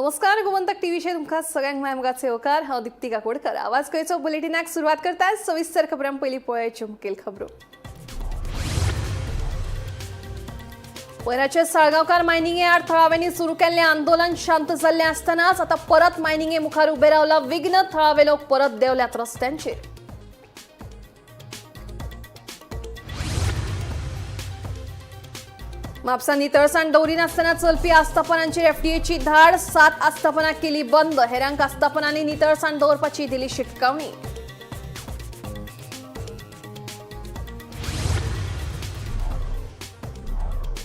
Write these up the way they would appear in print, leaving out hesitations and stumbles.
नमस्कार, गोमंतक टीव्हीचेर तुमकां सगळ्यांक माय सेवकार. हांव दीप्ती काकोडकर. आवाज गोंयचो बुलेटिनाक सुरवात करता. सविस्तर खबरां. पयलीं पळयाच्यो मुखेल खबरो. पयराचे साळगांवकार मायनिंगे आड थळाव्यांनी सुरू केल्लें आंदोलन शांत जाल्लें आसतनाच आतां परत मायनिंगे मुखार उबे रावला विघ्न. थळावे लोक परत देंवल्यात रस्त्यांचेर. म्हापसा नितळसाण दवरिनासतना चलपी आस्थापनांचेर एफडीएची धाड. 7 आस्थापनां केली बंद. हेरांक आस्थापनांनी नितळसाण दवरपाची दिली शिटकावणी.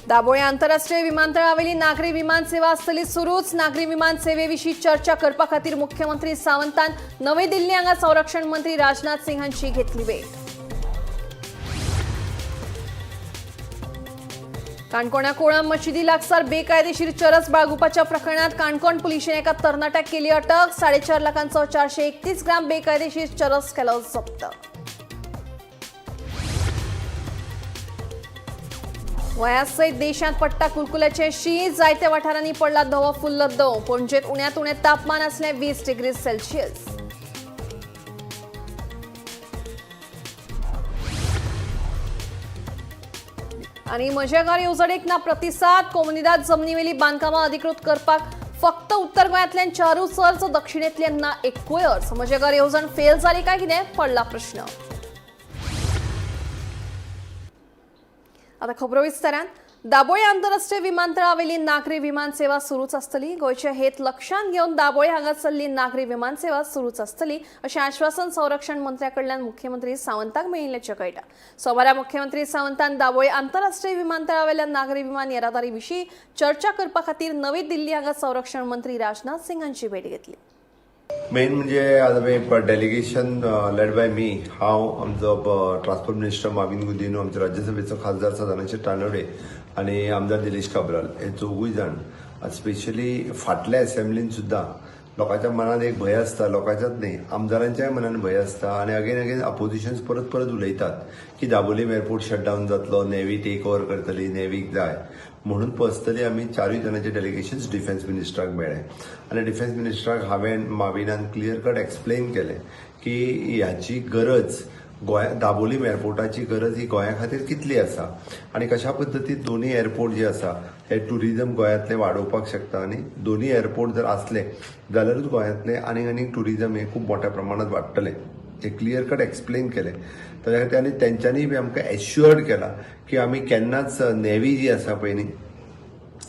दाबोळे आंतरराष्ट्रीय विमानतळावेली नागरी विमान सेवा आसतली सुरूच. नागरी विमान सेवेविशीं चर्चा करपा खातीर मुख्यमंत्री सावंतान नवी दिल्ली हांगा संरक्षण मंत्री राजनाथ सिंग हांची घेतली भेट. काणकोणा कोळाम मशिदी लागसार बेकायदेशीर चरस बाळगुपाच्या प्रकरणात काणकोण पुलिशेन एका तरणाट्याक केली अटक. 4.5 लाखांचो 431 ग्राम बेकायदेशीर चरस केलो जप्त. गोंयासयत देशांत पडटा कुलकुल्याचें शीं. जायत्या वाठारांनी पडला धवो फुल्ल दंव. पणजेत उण्यांत उणें तापमान आसलें 20 डिग्री सेल्सियस. आणि मजेगार येवजणेक ना प्रतिसाद. कोमुनिदाद जमनीवेली बांदकामां अधिकृत करपाक फक्त उत्तर गोंयांतल्यान 4 अर्ज, दक्षिणेंतल्यान ना एकूय अर्ज. मजेगार येवजण फेल जाली काय कितें पडला प्रश्न. आता खबरो विस्तारान. दाबोळे आंतरराष्ट्रीय विमानतळावेली नागरी विमान सेवा सुरूच आसतली. गोंयचे हेत लक्षांत घेवन दाबोळे हांगा चल्ली नागरी विमान सेवा सुरूच आसतली अशें आश्वासन संरक्षण मंत्र्या कडल्यान मुख्यमंत्री सावंताक मेळिल्ल्याचें कळटा. सोमारा मुख्यमंत्री सावंतान दाबोळे आंतरराष्ट्रीय विमानतळावेल्या नागरी विमान येरादारी विशीं चर्चा करपा खातीर नवी दिल्ली हांगा संरक्षण मंत्री राजनाथ सिंग हांची भेट घेतली. मेन म्हणजे आज आमी डेलिगेशन लेड बाय मी, हांव, आमचो ट्रान्सपोर्ट मिनिस्टर माविन गुदिन्हो, आमचे राज्यसभेचो खासदार सदानंद शेट तानवडे आनी आमदार दिलेश काब्राल हे चौगूय जाण. स्पेशली फाटल्या असेंब्लीन सुद्दां लोकांच्या मनात एक भंय आसता, लोकांच्याच न्ही आमदारांच्याय मनान भंय आसता आनी अगेन अगेन अपोजिशन्स परत परत उलयतात की दाबोलीम एअरपोर्ट शटडावन जातलो, नेवी टेक ओवर करतली, नेवीक जाय म्हणून. पर्सनली आमी 4 जाणांचे डेलिगेशन्स डिफेन्स मिनिस्टराक मेळ्ळे आनी डिफेन्स मिनिस्टराक हांवें माविनान क्लियर कट एक्सप्लेन केलें की ह्याची गरज गोंया दाबोलीम एअरपोर्टाची गरज ही गोंया खातीर कितली आसा आनी कशा पद्दतीन दोनूय एअरपोर्ट जे आसा हे टुरिजम गोंयांतले वाडोवपाक शकता आनी दोनूय एअरपोर्ट जर आसले जाल्यारूच गोंयांतले आनीक आनीक टुरिजम हे खूब मोठ्या प्रमाणात वाडटलें. हे क्लियर कट एक्सप्लेन केलें. ताच्या खातीर आनी तेंच्यांनी बी आमकां एश्युअर्ड केला की आमी केन्नाच नेवी जी आसा पळय न्ही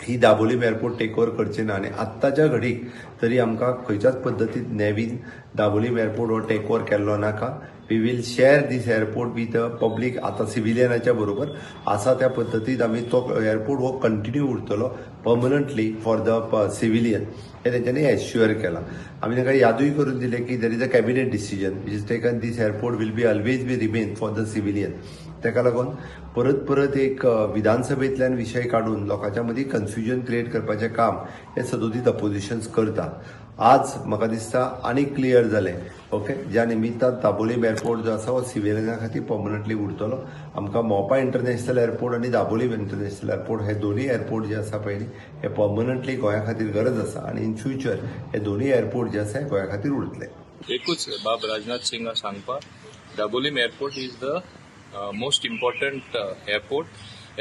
ही दाबोलीम एअरपोर्ट टेक ओवर करची ना आनी आत्ताच्या घडीक तरी आमकां खंयच्याच पद्दतीन नेवीन दाबोलीम एअरपोर्ट हो टेक ओवर केल्लो नाका. We will share this airport with public. आतां सिविलियनाच्या बरोबर आसा त्या पद्दतीन आमी तो एअरपोर्ट हो कंटिन्यू उरतलो पर्मनंटली फॉर the civilian हें तेंच्यांनी एश्युअर केलां. आमी तांकां यादूय करून दिलें की there is a cabinet decision which is taken, this airport will be always be remain for the civilian. ताका लागून परत परत एक विधानसभेंतल्यान विशय काडून लोकांच्या मदीं कन्फ्युजन क्रिएट करपाचें काम हें सदोदीत अपोजिशन्स करता. आज म्हाका दिसता आनी क्लियर जालें. ओके, ज्या निमित्तान दाबोलीम एअरपोर्ट जो आसा हो सिविलियना खातीर पर्मनंटली उरतलो. आमकां मोपा इंटरनॅशनल एअरपोर्ट आनी दाबोलीम इंटरनॅशनल एअरपोर्ट हे दोनूय एअरपोर्ट जे आसा पळय न्ही हे पर्मनंटली गोंया खातीर गरज आसा आनी इन फ्युचर हे दोनूय एअरपोर्ट जे आसा हे गोंया खातीर उरतले. एकूच बाब राजनाथ सिंग सांगपा, Dabolim airport is the most important airport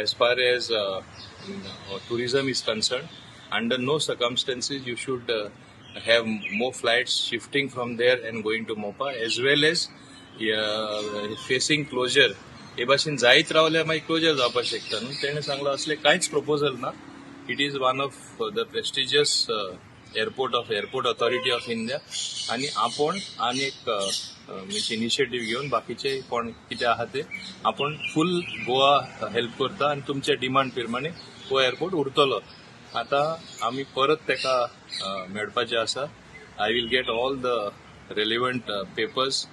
as far as tourism is concerned. Under no circumstances you should have more flights shifting from there and going to Mopa, as well as facing closure. हे भाशेन जायत रावल्यार मागीर closure जावपाक शकता न्हू. तेणें सांगलां असलें कांयच प्रपोजल ना. It is one of the prestigious airport of Airport Authority of India आनी आपूण आनी एक इनिशिएटीव घेवन बाकीचे कोण कितें आहा ते आपूण फूल गोवा हेल्प करता आनी तुमच्या डिमांड प्रमाणे हो एअरपोर्ट उरतलो. आतां आमी परत तेका मेळपाचें आसा. I will get all the relevant papers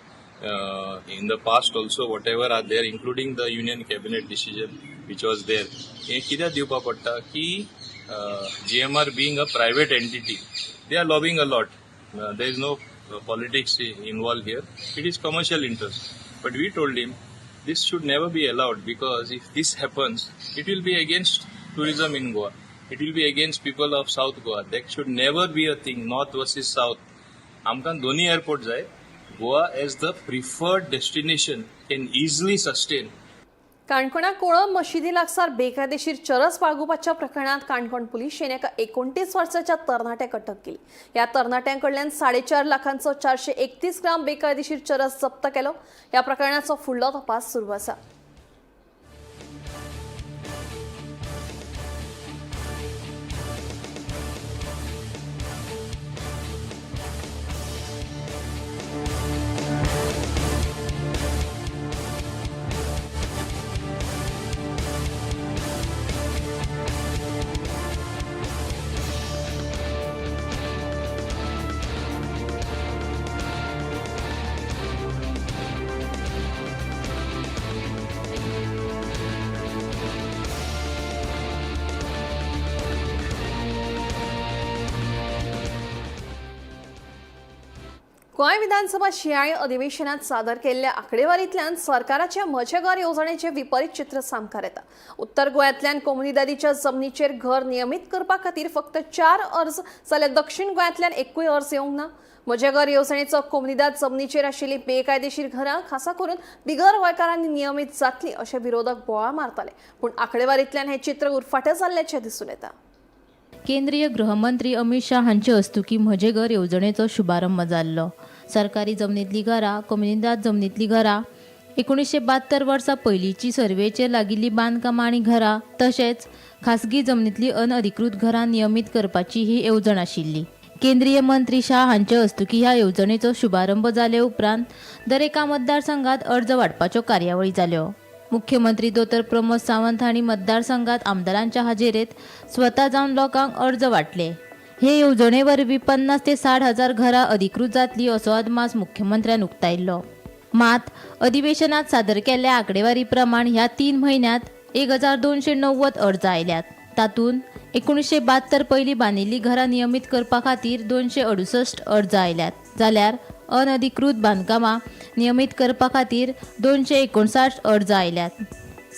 in the past also, whatever are there, including the union cabinet decision which was there. हें कित्याक दिवपा पडटा की GMR being a private entity, they are lobbying a lot. There is no politics involved here. It is commercial interest. But we told him this should never be allowed, because if this happens, it will be against tourism in Goa. It will be against people of South Goa. That should never be a thing, North versus South. आमकां दोन्ही airport जाय. Goa as the preferred destination can easily sustain. काणकोणा कोळंब मशिदी लागसार बेकायदेशीर चरस बाळगुपाच्या प्रकरणात काणकोण पुलिशेन एका 29 वर्साच्या तरणाट्याक अटक केली. ह्या तरणाट्यांकडल्यान 4.5 लाखांचो 431 ग्राम बेकायदेशीर चरस जप्त केलो. ह्या प्रकरणाचो फुडलो तपास सुरू आसा. गोंय विधानसभा शिंयाळी अधिवेशनात सादर केल्ल्या आंकडेवारींतल्यान सरकाराच्या म्हजें घर येवजणेचें विपरीत चित्र सामकार येता. उत्तर गोंयांतल्यान कोमुनिदादीच्या जमनीचेर घर नियमीत करपा खातीर फक्त 4 अर्ज जाल्यार दक्षिण गोंयांतल्यान एकूय अर्ज येवंक ना. म्हजें घर येवजणेचो कोमुनिदाद जमनीचेर आशिल्ली बेकायदेशीर घरां खासा करून बिगर गोंयकारांनी नियमीत जातली अशें विरोधक बोवाळ मारताले, पूण आंकडेवारींतल्यान हें चित्र उरफाटें जाल्ल्याचें दिसून येता. केंद्रीय गृहमंत्री अमित शाह हांचे हस्तुकीं म्हजें घर येवजणेचो शुभारंभ जाल्लो. सरकारी जमनींतलीं घरां, कोमुनिदाद जमनींतलीं घरां, 1972 वर्सा पयलींची सर्वेचेर लागिल्लीं बांदकामां आनी घरां, तशेंच खासगी जमनींतलीं अनधिकृत घरां नियमीत करपाची ही येवजण आशिल्ली. केंद्रीय मंत्री शाह हांचे हस्तुकीं ह्या येवजणेचो शुभारंभ जाले उपरांत दरेका मतदारसंघात अर्ज वांटपाच्यो कार्यावळी जाल्यो. मुख्यमंत्री दोतोर प्रमोद सावंत हांणी मतदारसंघात आमदारांच्या हाजेरेत स्वता जावन लोकांक अर्ज वांटले. हे येवजणे वरवीं 50 ते 60 हजार घरां अधिकृत जातली असो अदमास मुख्यमंत्र्यान उक्तायल्लो. मात अधिवेशनात सादर केल्ल्या आंकडेवारी प्रमाण ह्या 3 म्हयन्यांत 1290 अर्ज आयल्यात. तातूंत 1972 पयलीं बांदिल्लीं घरां नियमीत करपा खातीर 268 अर्ज आयल्यात, जाल्यार अनधिकृत बांदकामां नियमीत करपा खातीर 259 अर्ज आयल्यात.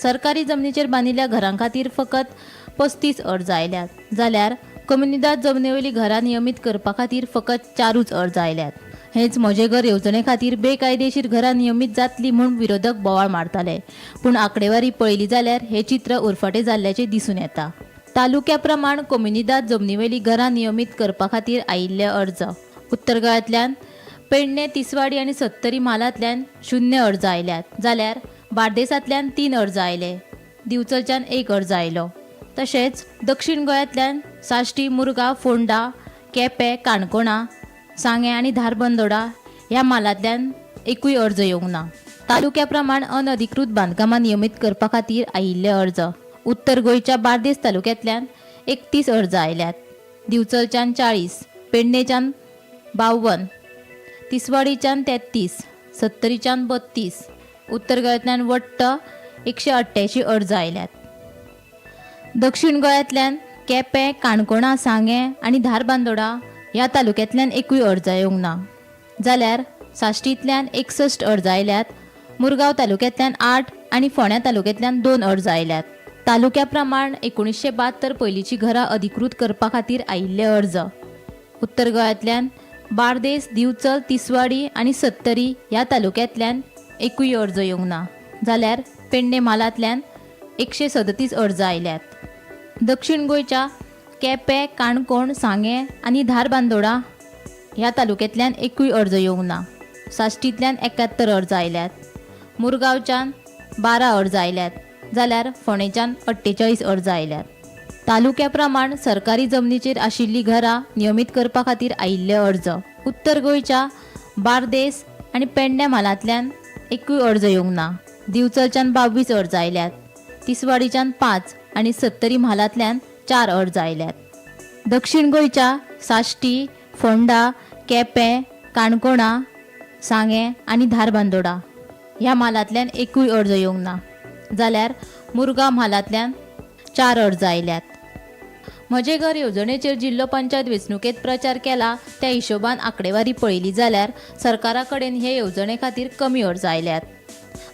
सरकारी जमनीचेर बांदिल्ल्या घरां खातीर फकत 35 अर्ज आयल्यात, जाल्यार कोमुनिदाद जमनीवयलीं घरां नियमीत करपा खातीर फकत 4 अर्ज आयल्यात. हेच म्हजें घर येवजणे खातीर बेकायदेशीर घरां नियमीत जातली म्हूण विरोधक बोवाळ मारताले, पूण आंकडेवारी पळयली जाल्यार हें चित्र उरफाटें जाल्ल्याचें दिसून येता. तालुक्या प्रमाण कोमुनिदाद जमनीवयलीं घरां नियमीत करपा खातीर आयिल्ले अर्ज उत्तर गोंयांतल्यान पेडणे, तिसवाडी आनी सत्तरी म्हालांतल्यान 0 अर्ज आयल्यात, जाल्यार बार्देसांतल्यान 3 अर्ज आयले, दिवचलच्यान 1 अर्ज आयलो. तशेंच दक्षिण गोंयांतल्यान साश्टी, मुरगांव, फोंडा, केपें, काणकोणा, सांगें आनी धारबंदोडा ह्या म्हालांतल्यान एकूय अर्ज येवंक ना. तालुक्या प्रमाण अनधिकृत बांदकामां नियमीत करपा खातीर आयिल्ले अर्ज उत्तर गोंयच्या बार्देस तालुक्यांतल्यान 31 अर्ज आयल्यात, दिवचलच्यान 40, पेडणेच्यान 52, तिसवाडीच्यान 33, सत्तरीच्यान 32, उत्तर गोंयांतल्यान वट्ट 188 अर्ज आयल्यात. दक्षिण गोंयांतल्यान केपें, काणकोणा, सांगें आनी धारबांदोडा ह्या तालुक्यांतल्यान एकूय अर्ज येवंक ना, जाल्यार साश्टींतल्यान 61 अर्ज आयल्यात. मुरगांव तालुक्यांतल्यान 8 आनी फोंड्या तालुक्यांतल्यान 2 अर्ज आयल्यात. तालुक्या प्रमाण 1972 पयलींची घरां अधिकृत करपा खातीर आयिल्ले अर्ज उत्तर गोंयांतल्यान बार्देस, दिवचल, तिसवाडी आनी सत्तरी ह्या तालुक्यांतल्यान एकूय अर्ज येवंक ना, जाल्यार पेडणे म्हालांतल्यान 137 अर्ज आयल्यात. दक्षिण गोंयच्या केपें, काणकोण, सांगें आनी धारबांदोडा ह्या तालुक्यांतल्यान एकूय अर्ज येवंक ना. साश्टींतल्यान 71 अर्ज आयल्यात, मुरगांवच्यान 12 अर्ज आयल्यात, जाल्यार फोंडेच्यान 48 अर्ज आयल्यात. तालुक्या प्रमाण सरकारी जमनीचेर आशिल्लीं घरां नियमीत करपा खातीर आयिल्ले अर्ज उत्तर गोंयच्या बार्देस आनी पेडण्या म्हालांतल्यान एकूय अर्ज येवंक ना. दिवचलच्यान 22 अर्ज आयल्यात, तिसवाडीच्यान 5 आनी सत्तरी म्हालांतल्यान 4 अर्ज आयल्यात. दक्षिण गोंयच्या साश्टी, फोंडा, केपें, काणकोणा, सांगें आनी धारबांदोडा ह्या म्हालांतल्यान एकूय अर्ज येवंक ना, जाल्यार मुरगांव म्हालांतल्यान 4 अर्ज आयल्यात. म्हजें घर येवजणेचेर जिल्लो पंचायत वेंचणुकेंत प्रचार केला त्या हिशोबान आंकडेवारी पळयली जाल्यार सरकारा कडेन हे येवजणे खातीर कमी अर्ज आयल्यात.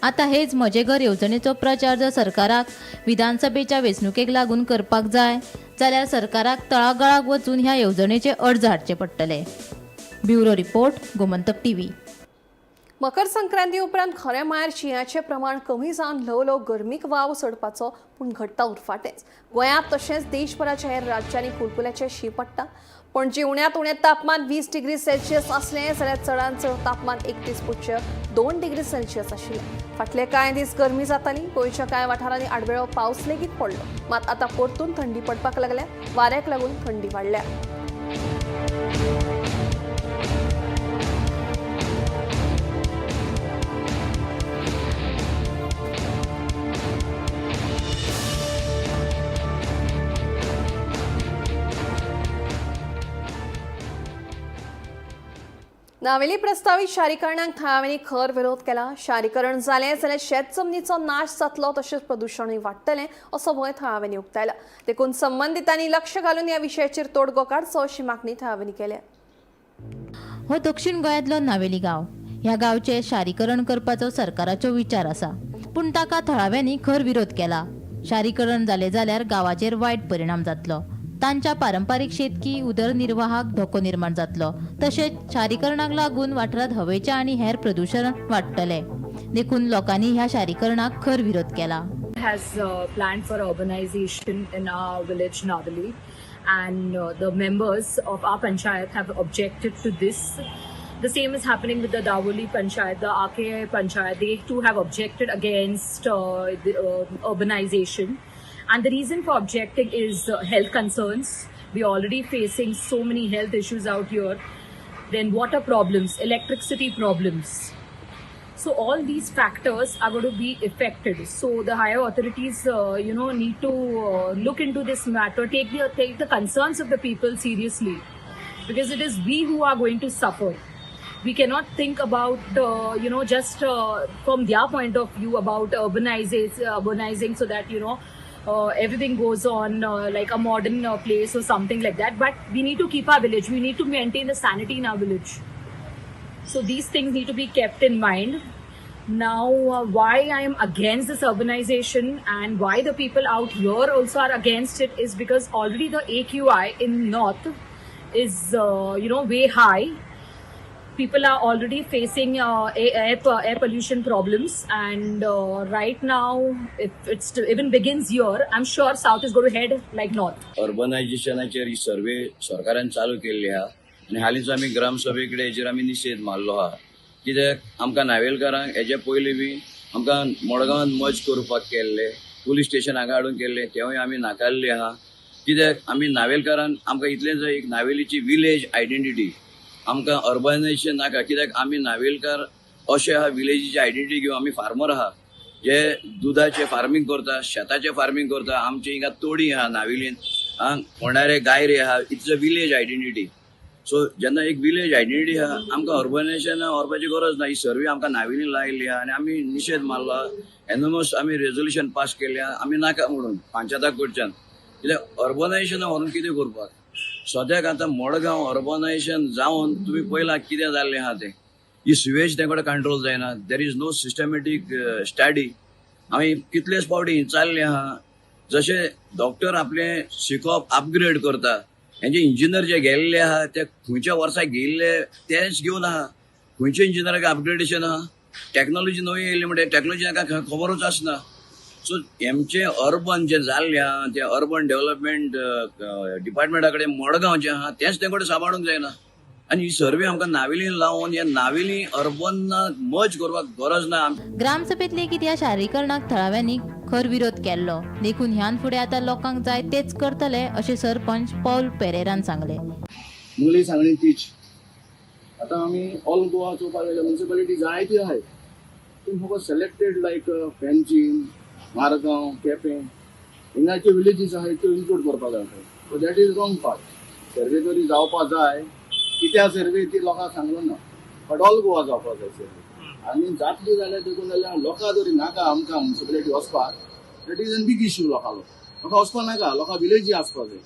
आतां हेच म्हजें घर येवजणेचो प्रचार जर सरकाराक विधानसभेच्या वेंचणुकेक लागून करपाक जाय जाल्यार सरकाराक तळागाळाक वचून ह्या येवजणेचे अर्ज हाडचे पडटले. Bureau report, Gomantak TV. Makar Sankranti उपरांत खरें म्हळ्यार शिंयाचें प्रमाण कमी जावन ल्हव ल्हव गरमीक वाव चडपाचो, पूण घडटा उरफाटेंच. गोंयांत तशेंच देशभराच्या हेर राज्यांनी कुलकुल्याचें शीं पडटा. पणजी उण्यांत उणें तापमान 20 डिग्री सेल्सियस आसलें जाल्यार चडांत चड तापमान 31.2 डिग्री सेल्सियस आशिल्लें. फाटले कांय दीस गरमी जाताली. गोंयच्या कांय वाठारांनी आडवेळो पावस लेगीत पडलो. मात आतां परतून थंडी पडपाक लागल्या. वाऱ्याक लागून थंडी वाडल्या. नावेली प्रस्तावीत शारीकरणाक थळाव्यांनी खर विरोध केला. शारीकरण जालें जाल्यार शेत जमनीचो नाश जातलो तशेंच प्रदुशणूय वाडटलें असो भंय थळाव्यांनी उक्तायला. देखून संबंदितांनी लक्ष घालून ह्या विशयाचेर तोडगो काडचो अशी मागणी थळाव्यांनी केल्या. हो दक्षिण गोंयांतलो नावेली गांव. ह्या गांवचें शारीकरण करपाचो सरकाराचो विचार आसा, पूण ताका थळाव्यांनी खर विरोध केला. शारीकरण जालें जाल्यार गांवाचेर वायट परिणाम जातलो, तांच्या पारंपारीक शेतकी उदरनिर्वाहाक धोको निर्माण जातलो, तशेंच शारीकरणाक लागून वाठारांत हवेचें आनी हेर प्रदुशण वाडटलें. देखून लोकांनी ह्या शारीकरणाक खर विरोध केला. Has planned for urbanization in our village Navali, and the members of our panchayat have objected to this. The same is happening with the Davoli panchayat, the RKI panchayat. They too have objected against the urbanization, and the reason for objecting is health concerns. We are already facing so many health issues out here. Then water problems, electricity problems. So all these factors are going to be affected. So the higher authorities, need to look into this matter, take the concerns of the people seriously, because it is we who are going to suffer. We cannot think about, just from their point of view about urbanizing so that, everything goes on like a modern place or something like that. But we need to keep our village. We need to maintain the sanity in our village. So these things need to be kept in mind. Now, why I am against this urbanization and why the people out here also are against it is because already the AQI in North is, way high. People are already facing air pollution problems, and right now, if it even begins here, I'm sure South is going to head like North. अर्बनायझेशनाचेर ही survey सरकारान चालू केल्ली आहा आनी हालींच आमी ग्रामसभे कडेन हेजेर आमी निशेध मारलो आहा. कित्याक आमकां नावेलकारांक हेजे पयलीं बी आमकां मडगांवान मर्ज करपाक केल्ले, पुलीस स्टेशन हांगा हाडून केल्ले, तेवूय आमी नाकारले आहा. कित्याक आमी नावेलकारान आमकां इतलें जाय एक नावेलीची विलेज आयडेंटिटी, आमकां अर्बनायझेशन नाका. कित्याक आमी नावेलकार अशे आहा, विलेजीची आयडेंटिटी घेवन आमी फार्मर आहा, जे दुदाचें फार्मींग करता, शेताचें फार्मींग करता. आमचे हिंगा तोडी आहा नावेलीन, फोंडारे गायरे आहा. It's a village identity. So जेन्ना एक विलेज आयडेंटिटी आहा, आमकां अर्बनायझेशन व्हरपाची गरज ना. ही सर्वे आमकां नावेलीन लायिल्ली आहा आनी आमी निशेध मारला. एनोमस आमी रेजोल्युशन पास केल्लें आहा आमी नाका म्हणून पंचायता कडच्यान. कित्याक अर्बनायझेशन व्हरून कितें करपाक? सद्याक आतां मडगांव अर्बनायझेशन जावन तुमी पळयलां कितें जाल्लें आहा तें. ही सिवेज तें कडेन कंट्रोल जायना. There is no systematic study. आमी कितलेच फावटी चालले आहा. जशें डॉक्टर आपलें शिकप अपग्रेड करता, हेंचे इंजिनियर जे गेल्ले आहा ते खंयच्या वर्सा गेल्ले तेच घेवन आहा. खंयच्या इंजिनियराक अपग्रेडेशन आहा? टॅक्नोलॉजी नवी येयली म्हणटा टॅक्नोलॉजी तांकां खबरूच आसना. सो हेमचें अर्बन जें जाल्लें आहा तें अर्बन डेव्हलपमेंट डिपार्टमेंटा कडेन मडगांव जें आहा तेंच तें कडेन सांबाळूंक जायना. आनी ही सर्वे आमकां नावेलीन लावन ह्या नावेली अर्बन मर्ज करपाक गरज ना. ग्रामसभेत लेगीत ह्या शारीकरणाक थळाव्यांनी खर विरोध केल्लो. देखून ह्यान फुडें आतां लोकांक जाय तेच करतले अशें सरपंच पॉल पेरेरान सांगलें. मुगली सांगणी तीच. आतां आमी ऑल गोवा चोवपाक गेल्यार म्युनिसिपालिटी जायती आहाय, पूण फकत सिलेक्टेड लायक पेंजीम, मारगांव, केपें हिंगाचे विलेजीस आहाय त्यो इन्क्लूड करपाक जाय. So that is wrong part. Survey तरी जावपा जाय, कित्याक सर्वे ती लोकांक सांगलो ना, बट ऑल गोवा जावपा जाय सर्वे. आनी जातली जाल्यार देखून जाल्यार लोकां तरी नाका आमकां म्युनिसिपालिटी वचपाक. That is an big issue. लोकांलो लोकां वचपाक नाका, लोकां विलेजी आसपाक जाय.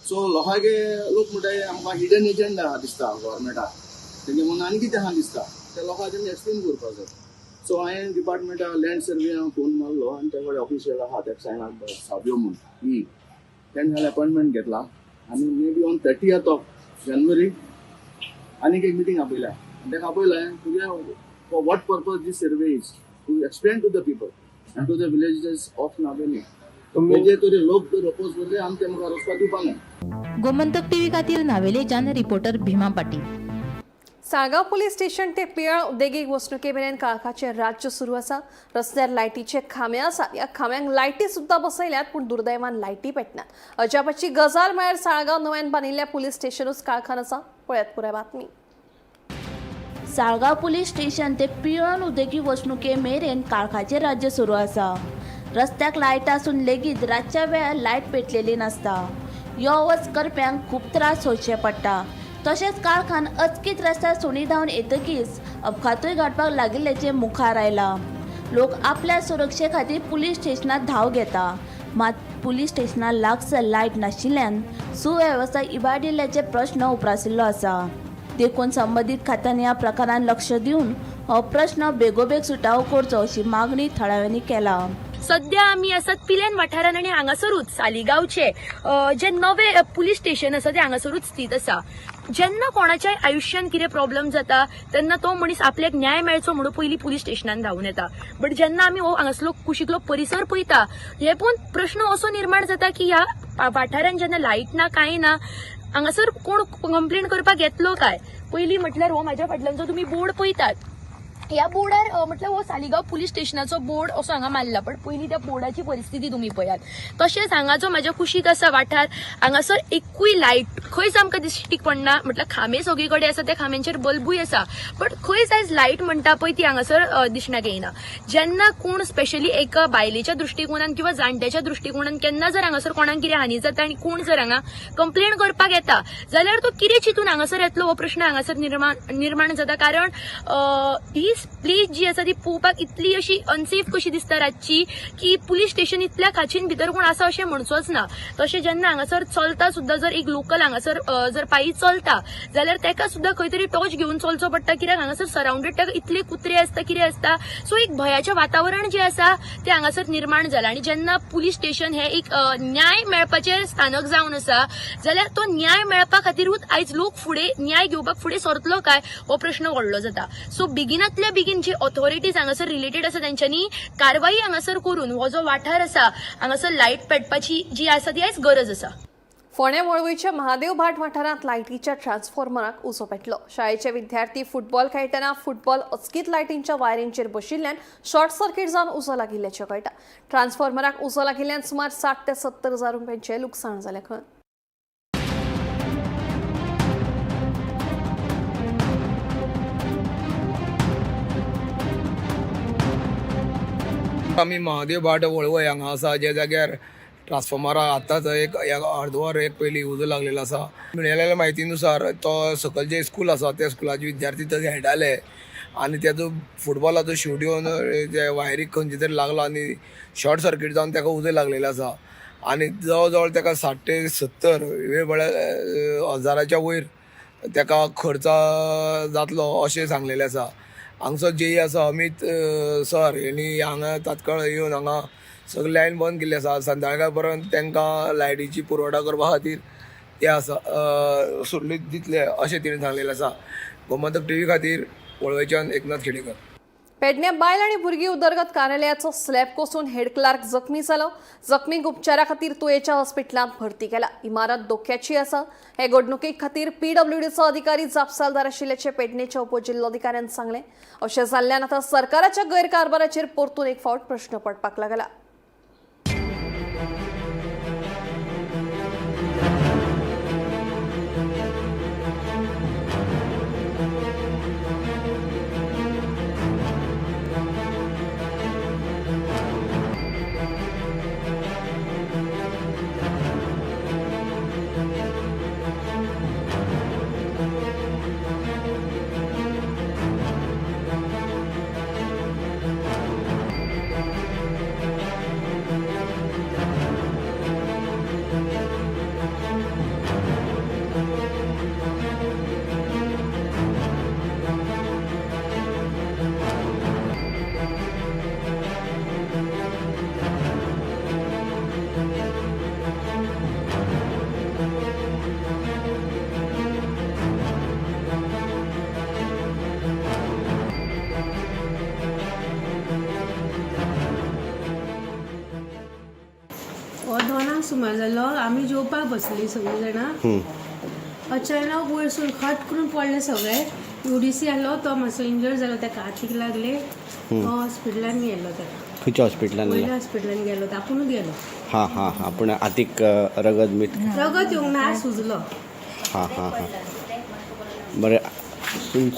सो लोकांके लोक म्हणटाय आमकां हिडन एजंडा आहा दिसता गव्हर्मेंटाक, तेंगे म्हणून आनी कितें आहा दिसता, ते लोकांक तेणी एक्सप्लेन करपाक जाय. सो हांवें डिपार्टमेंटा लँड सर्वे फोन मारलो आनी ते कडेन ऑफिशियल आहा तेका सांगला सावयो म्हूण तेणें जाल्यार अपॉयंटमेंट घेतला आनी maybe on 30th of January आनीक एक मिटींग आपयल्या आनी तेका आपयलें तुगे for what purpose this survey is to explain to the people and to the villages of Navelim. म्हणजे तरी लोक जर अपोज करले आमी ते मुखार वचपाक दिवपा ना. गोमंतक टीव्ही खातीर नावेलेच्यान reporter Bhima Patil. Saligao police station ते पियळ उद्देगीक वसणुके मेरेन काळखाचें राज्य सुरू आसा. रस्त्यार लायटीचे खांबे आसात. ह्या खांब्यांक लायटी सुद्दां बसयल्यात पूण दुर्दैवान लायटी पेटनात. अजापाची गजाल म्हळ्यार साळगांव नव्यान बांदिल्ल्या पुलीस स्टेशनूच काळखान आसा. पळयात पुराय बातमी. साळगांव पुलीस स्टेशन ते पिळर्ण उद्देगीक वसणुके मेरेन काळखाचें राज्य सुरू आसा. रस्त्याक लायट आसून लेगीत रातच्या वेळार लायट पेटलेली नासता. यो वच करप्यांक खूब त्रास सोंसचे पडटा. तशेंच काळखान अचकीत रस्त्यार सुणी धांवन येतकीच अपघातूय घडपाक लागिल्ल्याचें मुखार आयलां. लोक आपल्या सुरक्षे खातीर पुलीस स्टेशनार धांव घेता, मात पुलीस स्टेशना लागसर लायट नाशिल्ल्यान सुवेवस्था इबाडिल्ल्याचे प्रश्न उप्रासिल्लो आसा. देखून संबंदीत खात्यांनी ह्या प्रकारान लक्ष दिवन हो प्रश्न बेगोबेग सुटावो करचो अशी मागणी थळाव्यांनी केला. सध्या आमी आसात पिलेन वाठारान आनी हांगासरूच सालिगांवचे जे नवे पुलीस स्टेशन आसा ते हांगासरूच स्थित आसा. जेन्ना कोणाच्याय आयुश्यान कितें प्रॉब्लम जाता तेन्ना तो मनीस आपल्याक न्याय मेळचो म्हणून पयलीं पुलीस स्टेशनान धांवून येता. बट जेन्ना आमी हो हांगासलो कुशीकलो परिसर पळयता हे पळोवन प्रश्न असो निर्माण जाता की ह्या वाठारान जेन्ना लायट ना कांय ना हांगासर कोण कंप्लेन करपाक येतलो काय. पयलीं म्हटल्यार हो म्हाज्या फाटल्यानचो तुमी बोर्ड पळयतात, ह्या बोर्डार म्हटल्यार हो सालिगांव पुलीस स्टेशनाचो बोर्ड असो हांगा मारला, पण पयलीं त्या बोर्डाची परिस्थिती तुमी पळयात. तशेंच हांगा जो म्हाज्या कुशीक आसा वाठार हांगासर एकूय लायट खंयच आमकां दिश्टीक पडना. म्हटल्यार खांबे सगळे कडेन आसा, त्या खांब्यांचेर बल्बूय आसा, बट खंयच आयज लायट म्हणटा पळय ती हांगासर दिसणाक येना. जेन्ना कोण स्पेशली एका बायलेच्या दृश्टिकोनान किंवा जाणट्याच्या दृश्टिकोनान केन्ना जर हांगासर कोणाक कितें हानी जाता आनी कोण जर हांगा कंप्लेन करपाक येता जाल्यार तो कितें चिंतून हांगासर येतलो हो प्रश्न हांगासर निर्माण जाता. कारण ही प्लेस जी आसा ती पळोवपाक इतली अशी अनसेफ कशी दिसता रातची की पुलीस स्टेशन इतल्या खाचीन भितर कोण आसा अशें म्हणचोच ना. तशें जेन्ना हांगासर चलता सुद्दां जर एक लोकल हांगासर जर पायी चलता जाल्यार तेका सुद्दां खंय तरी टॉर्च घेवन चलचो पडटा, कित्याक हांगासर सरावंडेड तेका इतले कुत्रे आसता कितें आसता. सो एक भंयाचें वातावरण जें आसा तें हांगासर निर्माण जालां. आनी जेन्ना पुलीस स्टेशन हें एक न्याय मेळपाचें स्थानक जावन आसा जाल्यार तो न्याय मेळपा खातीरूच आयज लोक फुडें न्याय घेवपाक फुडें सरतलो काय हो प्रश्न व्हडलो जाता. सो बेगिनातल्या बेगीन जी ऑथॉरिटीज हांगासर रिलेटेड आसा तेंच्यांनी कारवाई हांगासर करून हो जो वाठार आसा हांगासर लायट पेटपाची जी आसा ती आयज गरज आसा. फोंडें वळवयच्या महादेव भाट वाठारांत लायटीच्या ट्रान्सफॉर्मराक उजो पेटलो. शाळेचे विद्यार्थी फुटबॉल खेळटना फुटबॉल अचकीत लायटींच्या वायरींचेर बशिल्ल्यान शॉर्ट सर्किट जावन उजो लागिल्ल्याचें कळटा. ट्रान्सफॉर्मराक उजो लागिल्ल्यान सुमार 60 ते 70 हजार रुपयांचें लुकसाण जालें खंय. आमी महादेव भाट वळवय हांगा आसा, ज्या जाग्यार ट्रान्सफॉर्मराक आतांच एक अर्दवर एक पयलीं उजो लागलेलो आसा. मेळिल्ल्या म्हायतीनुसार तो सकयल जे स्कूल आसा त्या स्कुलाचे विद्यार्थी थंय खेळटाले आनी तेजो फुटबॉलाचो शूट येवन ते वायरीक खंयचे तरी लागलो आनी शॉर्ट सर्कीट जावन ताका उजो लागलेलो आसा. आनी जवळ जवळ ताका 60 ते 70 वेळ म्हळ्यार हजाराच्या वयर ताका खर्च जातलो अशें सांगलेलें आसा. हांगसो जेई आसा अमीत सर हेणी हांगा तात्काळ येवन हांगा सगळी लायन बंद केल्ली आसा. संध्याकाळ पर्यंत तांकां लायटीची पुरवठा करपा खातीर ते आसा सोडली दितले अशें तिणें सांगलेलें आसा. गोमंतक टीव्ही खातीर वळवयच्यान एकनाथ खेडेकर. पेडणे बायल आनी भुरगीं उदरगत कार्यालयाचो स्लॅब कोसळून हेड क्लार्क जखमी जालो. जखमींक उपचारा खातीर तुयेच्या हॉस्पिटलांत भरती केला. इमारत धोक्याची आसा. हे घडणुके खातीर पीडब्ल्यूडीचो अधिकारी जापसालदार आशिल्ल्याचें पेडणेच्या उपजिल्लोधिकाऱ्यान सांगलें. अशें जाल्ल्यान आतां सरकाराच्या गैरकारभाराचेर परतून एक फावट प्रश्न पडपाक लागला. सुमार जालो. आमी जेवपाक बसली सगळीं जाणां. अचानक वयरसून खट करून पडले सगळे. UDC आसलो तो मातसो इंजर्ड जालो, ताका हातीक लागले. तो हॉस्पिटलान गेलो ताका. खंयच्या हॉस्पिटलान? वयल्या हॉस्पिटलान गेलो तो, आपुणूच गेलो. हां हां हां, पूण हातीक रगत बीत? रगत येवंक ना, सुजलो. हां हां हां, बरें.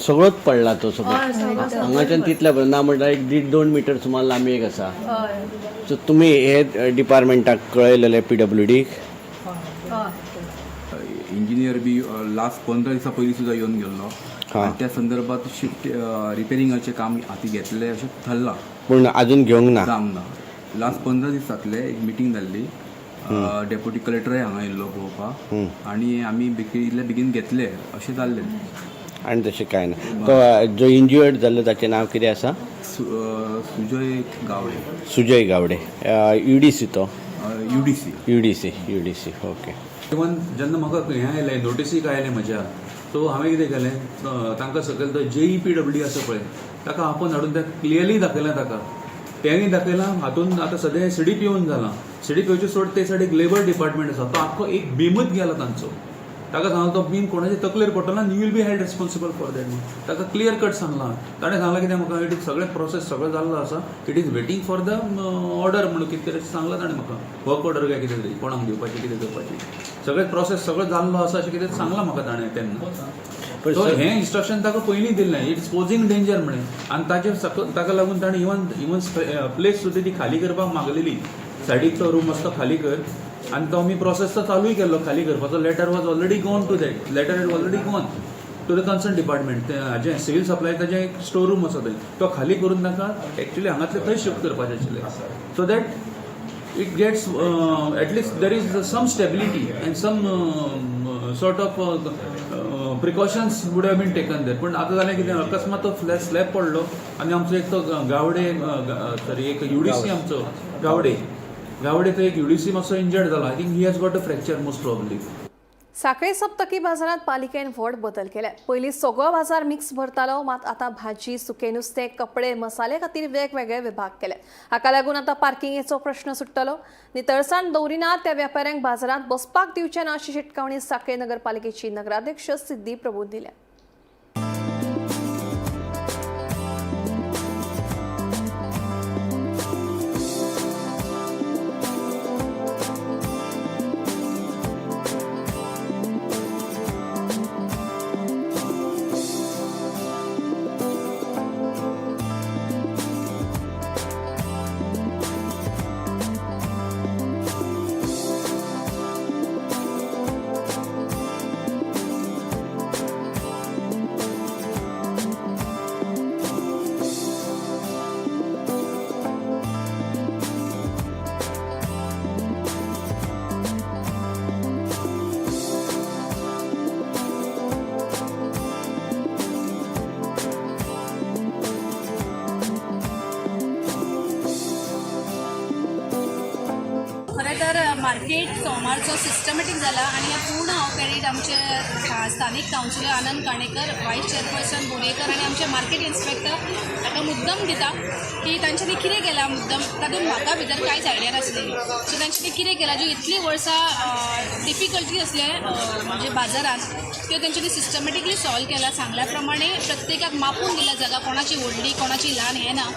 सगळोच पडला तो? सगळो. हय, सगळो. हांगाच्यान तितल्या पर्यंत ना म्हणल्यार एक दीड दोन मिटर सुमार लांबी एक आसा. हय. सो तुमी हे डिपार्टमेंटाक कळयलेले, PWDक? हय. इंजिनियर बी लास्ट 15 दिसां पयलीं सुद्दां येवन गेल्लो आनी त्या संदर्भात शिफ्ट रिपेरिंगाचें काम हाती घेतलें अशें थारलां. पूण अजून घेवंक ना? जावंक ना. लास्ट 15 दीस जातले, एक मिटींग जाल्ली, डेप्युटी कलेक्टरय हांगा येयल्लो पळोवपाक आनी आमी इतले बेगीन घेतले अशें जाल्लें. आनी तशें कांय ना. तो जो इंज्युअर्ड जाल्लो ताचें नांव कितें आसा? सुजय गावडे. सुजय गावडे, UDC तो? UDC. UDC, UDC, okay. Even जेन्ना म्हाका हें आयलें, नोटिसीक आयलें म्हज्या, सो हांवें कितें केलें, तांकां सकयल तो जेई PWD आसा पळय, ताका आपोवन हाडून तें क्लियरली दाखयलां ताका, तेंय दाखयलां. हातून आतां सद्या CDPOन जालां. CDPOचे सोड, ते सायडीक लेबर डिपार्टमेंट आसा, तो आख्खो एक बीमूच गेला तांचो. ताका सांगला तो बीम कोणाच्या तकलेर पडटलो आनी you will be held responsible for that. ताका क्लियर कट सांगलां. ताणें सांगलां कितें म्हाका, it is सगळें प्रोसेस सगळें जाल्लो आसा, it is waiting for the order म्हणून कितें तरी सांगलां ताणें म्हाका. वर्क ऑर्डर काय कितें तरी कोणाक दिवपाचें, कितें करपाचें, सगळें प्रोसेस सगळें जाल्लो आसा अशें कितें सांगलां म्हाका ताणें तेन्ना. सो हें इन्स्ट्रक्शन ताका पयलीं दिल्लें, it's posing danger म्हणून. आनी ताचे ताका लागून ताणें इवन प्लेस सुद्दां ती खाली करपाक मागलेली, सायडीक तो रूम आसा तो खाली कर. आनी तो आमी प्रोसेस तो चालूय केल्लो खाली करपाचो. Letter was already gone to that, letter is already gone to the concern department. हाजें सिवील सप्लाय ताजें एक स्टोर रूम आसा थंय, तो खाली करून ताका एक्चुअली हांगातले थंय शिफ्ट करपाचें आशिल्लें, so that it gets at least there is some stability and some sort of precautions would have been taken there. पण आतां जालें कितें, अकस्मात तो स्लॅब पडलो आनी आमचो एक तो गावडे, सॉरी, एक UDC आमचो गावडे, गावडे तो एक UDC मातसो इंजर्ड जाला. I think he has got a fracture most probably. Sanquelim सप्तकी बाजारात पालिकेन व्हड बदल केले. पयलीं सगळो बाजार मिक्स भरतालो, मात आतां भाजी, सुकें नुस्तें, कपडे, मसाले खातीर वेगवेगळे विभाग केले. हाका लागून आतां पार्किंगेचो प्रश्न सुट्टलो. नितळसाण दवरिना त्या व्यापाऱ्यांक बाजारांत बसपाक दिवचे ना अशी शिटकावणी सांखळे नगरपालिकेची नगराध्यक्ष सिद्धी प्रभून दिल्या. खरें तर मार्केट सोमारचो सिस्टमॅटीक जाला आनी हें पूर्ण हांव क्रेडीट आमचे स्थानीक councillor Anand Kanekar, vice chairperson Borekar आनी आमचे मार्केट इन्स्पेक्टर हाका मुद्दम दिता की तांच्यांनी कितें केलां मुद्दम. तातूंत म्हाका भितर कांयच आयडिया नासली. सो तांच्यांनी कितें केलां, ज्यो इतलीं वर्सां डिफिकल्टी आसले म्हणजे बाजारांत, त्यो तेंच्यांनी सिस्टमॅटिकली सॉल्व केला. सांगल्या प्रमाणे प्रत्येकाक मापून दिला जागा, कोणाची व्हडली कोणाची ल्हान हें ना.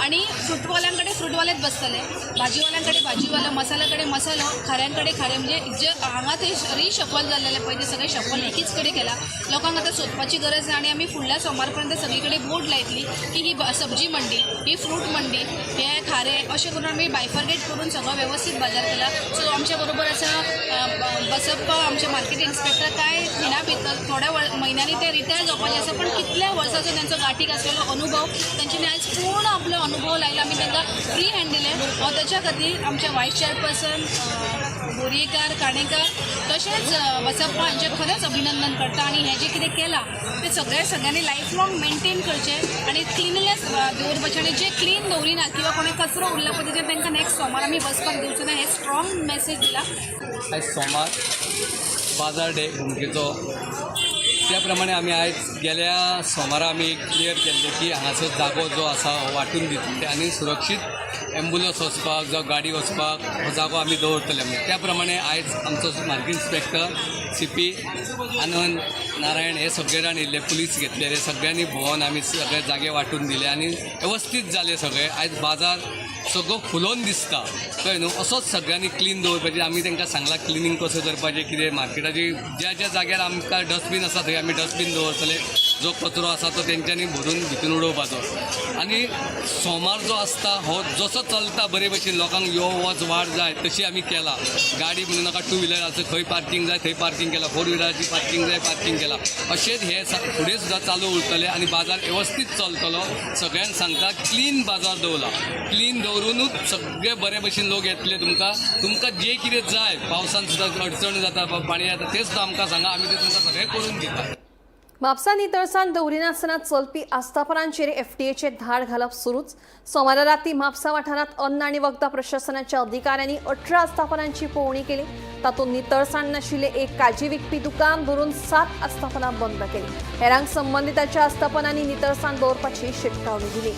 आनी फ्रुटवाल्यां कडेन फ्रुटवालेच बसतले, भाजीवाल्यां कडेन भाजीवालो, मसाल्या कडेन मसालो, खाऱ्यां कडेन खारें. म्हणजे जे हांगा ते रिशफल जाल्लेले पळय, ते सगळे शफल एकीच कडेन केला. लोकांक आतां सोदपाची गरज ना. आनी आमी फुडल्या सोमार पर्यंत सगळी कडेन बोर्ड लायतली की ही सब्जी मंडी, ही फ्रूट मंडी, हे खारें, अशें करून आमी बायफर्गेट करून सगळो वेवस्थीत बाजार केला. सो आमच्या बरोबर आसा बसप्पा, आमचे मार्केट इन्स्पेक्टर. कांय खिणा भितर थोड्या म्हयन्यांनी ते रिटायर जावपाचे आसा, पण कितल्या वर्साचो तांचो गांठीक आसलेलो अनुभव तांच्यांनी आयज पूर्ण आपलो अनुभव लायला. आमी तांकां फ्री हँड दिलें. हो ताच्या खातीर आमचे वायस चेअरपर्सन बोरयेकार, काणेकार तशेंच बसप्पा हांचें खरेंच अभिनंदन करता. आनी हें जें कितें केलां तें सगळ्यांनी लायफ लॉंग मेनटेन करचें आनी क्लिनलीनेस दवरपाचें. आनी जे क्लीन दवरिना किंवा कोणें कचरो उरला पळय तेजेर तांकां नेक्स्ट सोमार आमी बसपाक दिवचे ना, हें स्ट्रॉंग मॅसेज दिला. आयज सोमार बाजार डे घुमकेचो त्या प्रमाणे आमी आयज गेल्या सोमारा आमी एक क्लियर केल्लें की हांगासर जागो जो आसा हो वांटून दितले आनी सुरक्षीत एम्बुलन्स वचपाक जावं गाडी वचपाक हो जागो आमी दवरतले म्हणून. त्या प्रमाणे आयज आमचो market inspector CP Anand Narayan हे सगळे जाण येयल्ले, पुलीस घेतलेले, सगळ्यांनी भोंवन आमी सगळे जागे वांटून दिले आनी वेवस्थीत जाले सगळे. आयज बाजार सगळो फुलोवन दिसता, कळ्ळें न्हू. असोच सगळ्यांनी क्लीन दवरपाचें. आमी तांकां सांगलां क्लिनींग कसो करपाचें, कितें मार्केटाची ज्या ज्या जाग्यार आमकां डस्टबीन आसा थंय आमी डस्टबीन दवरतले. जो कचरो आसा तो तेंच्यांनी भरून भितून उडोवपाचो. आनी सोमार जो आसता हो जसो चलता बरे भशेन लोकांक यो वच वाड जाय तशी आमी केला. गाडी म्हणूं नाका, टू व्हिलराचो खंय पार्कींग जाय थंय पार्कींग केला, फोर व्हिलराची पार्कींग जाय पार्कींग केला. अशेंच हे फुडें सुद्दां चालू उरतलें आनी बाजार वेवस्थीत चलतलो. सगळ्यांक सांगता, क्लीन बाजार दवरला, क्लीन दवरुनूच सगळे बरे भशेन लोक येतले. तुमकां तुमकां जें कितें जाय, पावसान सुद्दां अडचण जाता, पाणी जाता, तें सुद्दां आमकां सांगा, आमी तें तुमकां सगळें करून दिता. म्हापसा नितळसाण दवरिनासतना चलपी आस्थापनांचेर एफडीएचे धाड घालप सुरूच. सोमारा राती म्हापसा वाठारांत अन्न आनी वखदां प्रशासनाच्या अधिकाऱ्यांनी 18 आस्थापनांची पळोवणी केली. तातूंत नितळसाण नाशिल्ले एक काजी विकपी दुकान धरून 7 आस्थापनां बंद केली. हेरांक संबंदिताच्या आस्थापनांनी नितळसाण दवरपाची शिटकावणी दिली.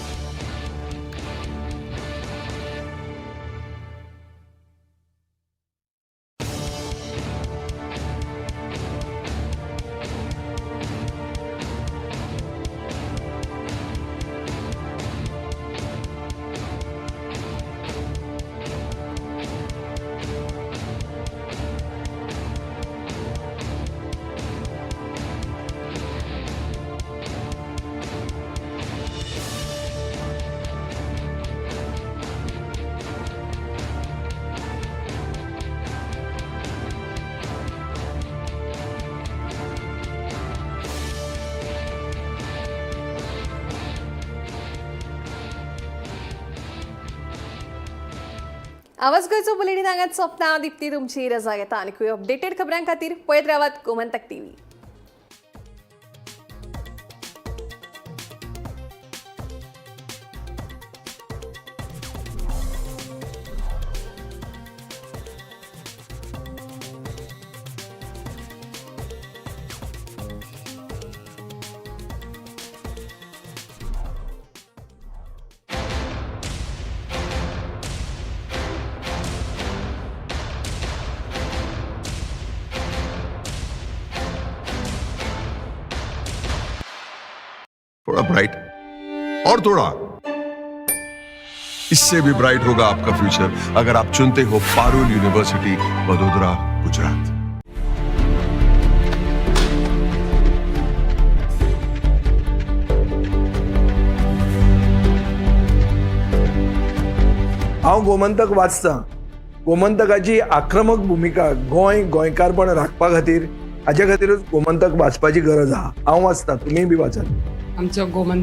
आवाज गोंयचो बुलेटीन हांगाच सोंपता. दिप्ती तुमची रजा घेता. आनीकूय अपडेटेड खबरां खातीर पळयत रावात गोमंतक टीव्ही. थोड़ा ब्राइट और थोड़ा इससे भी ब्राइट होगा आपका फ्यूचर अगर आप चुनते हो पारुल यूनिवर्सिटी, वडोदरा, गुजरात. हांव गोमंतक वाचतां. गोमंतकाची आक्रमक भुमिका गोंय गोंयकारपण राखपा खातीर, हाच्या खातीरूच गोमंतक वाचपाची गरज आहा. हांव वाचतां, तुमीय बी वाचात. आमचो गोमंतक.